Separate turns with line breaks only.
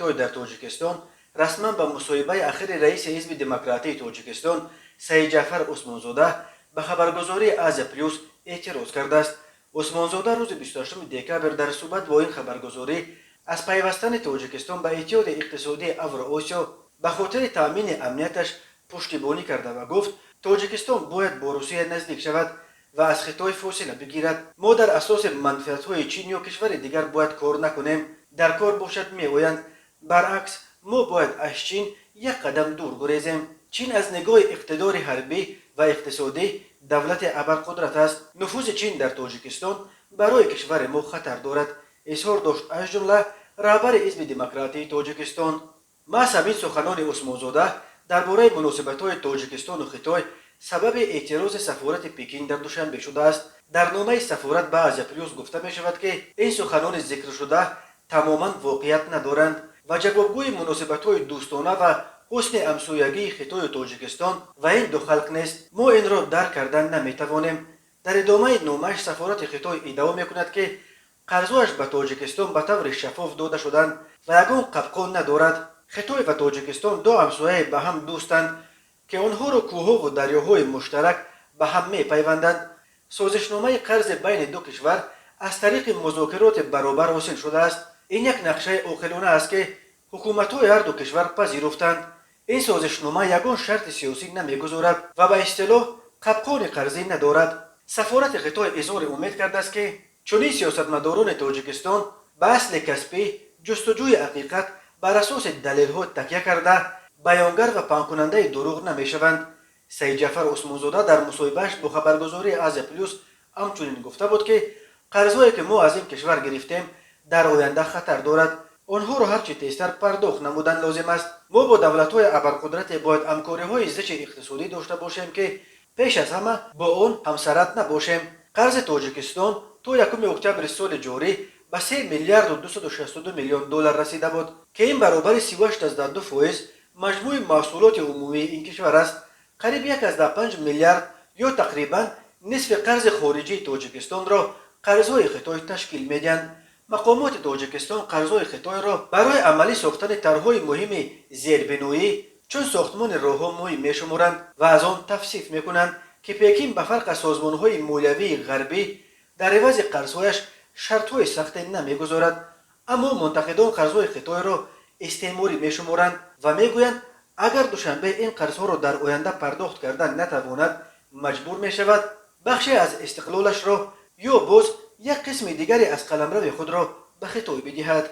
Хитой дар Тоҷикистон расман ба мусоҳибаи ахири раиси Ҳизби демократии Тоҷикистон Саидҷаъфар Усмонзода ба хабаргузории Азия Плюс эътироз кардааст. Усмонзода рӯзи 28 декабр дар суҳбат бо ин хабаргузорӣ аз пайвастани Тоҷикистон ба Иттиҳоди иқтисодии Авроосиё ба хотири таъмини амнияташ пуштибонӣ карда ва гуфт, Тоҷикистон бояд бо Русия наздик шавад ва аз Хитой фосила бигирад. Мо дар асоси манфиатҳои Чин ё кишвари дигар бояд кор накунем. Дар кор бошад, меоянд. Баръакс, мо бояд аз Чин як қадам дур гурезем. Чин аз нигоҳи иқтидори ҳарбӣ ва иқтисодӣ давлати абарқудрат аст. Нуфузи Чин дар Тоҷикистон барои кишвари мо хатар дорад, изҳор дошт аз ҷумла раҳбари Ҳизби демократии Тоҷикистон. Маҳз ҳамин суханони Усмонзода дар бораи муносибатҳои Тоҷикистону Хитой сабаби эътирози сафорати Пекин дар Душанбе шудааст. Дар номаи сафорат ба Азия Плюс гуфта мешавад, ки ин суханони зикршуда тамоман воқеият надоранд ва ҷавобгӯи муносибатҳои дӯстона ва ҳусни ҳамсоягии Хитою Тоҷикистон ва ин ду халқ нест. Мо инро дарк кардан наметавонем. Дар идомаи номааш сафорати Хитой иддао мекунад, ки қарзҳояш ба Тоҷикистон ба таври шаффоф дода шуданд ва ягон қапқон надорад. Хитой ва Тоҷикистон ду ҳамсояи ба ҳам дӯстанд, ки онҳоро кӯҳову дарёҳои муштарак ба ҳам мепайванданд. Созишномаи қарзи байни ду кишвар аз тариқи музокироти баробар ҳосил шудааст. Ин як нақшаи оқилона аст, ки ҳукуматҳои ҳарду кишвар пазируфтанд. Ин созишнома ягон шарти сиёсӣ намегузорад ва ба истилоҳ қапқони қарзӣ надорад. Сафорати Хитой изҳори умед кардааст, ки чунин сиёсатмадорони Тоҷикистон ба асли касбӣ, ҷустуҷӯи ҳақиқат бар асоси далелҳо такя карда, баёнгар ва паҳнкунандаи дурӯғ намешаванд. Саидҷаъфар Усмонзода дар мусоҳибааш бо хабаргузории Азия Плюс ҳамчунин гуфта буд, ки қарзҳое, ки мо аз ин кишвар гирифтем, дар оянда хатар дорад. Онҳоро ҳарчи тезтар пардохт намудан лозим аст. Мо бо давлатҳои абарқудрате бояд ҳамкориҳои зичи иқтисодӣ дошта бошем, ки пеш аз ҳама бо он ҳамсарҳад набошем. Қарзи Тоҷикистон то 1 октябри соли ҷорӣ ба 3 миллиарду 262 миллион доллар расида буд, ки ин баробари 38,2% маҷмӯи маҳсулоти умумии ин кишвар аст. Қариб 1,5 миллиард ё тақрибан нисфи қарзи хориҷии Тоҷикистонро қарзҳои Хитой ташкил медиҳанд. Мақомоти Тоҷикистон қарзҳои Хитойро барои амалӣ сохтани тарҳҳои муҳими зербиноӣ, чун сохтмони роҳҳо, муҳим мешуморанд ва аз он тавсиф мекунанд, ки Пекин ба фарқ аз созмонҳои молиявии ғарбӣ дар ивази қарзҳояш шартҳои сахте намегузорад. Аммо мунтақидон қарзҳои Хитойро истеъморӣ мешуморанд ва мегӯянд, агар Душанбе ин қарзҳоро дар оянда пардохт кардан натавонад, маҷбур мешавад бахше аз истиқлолашро ё боз як қисми дигаре аз қаламрави худро ба Хитой бидиҳад.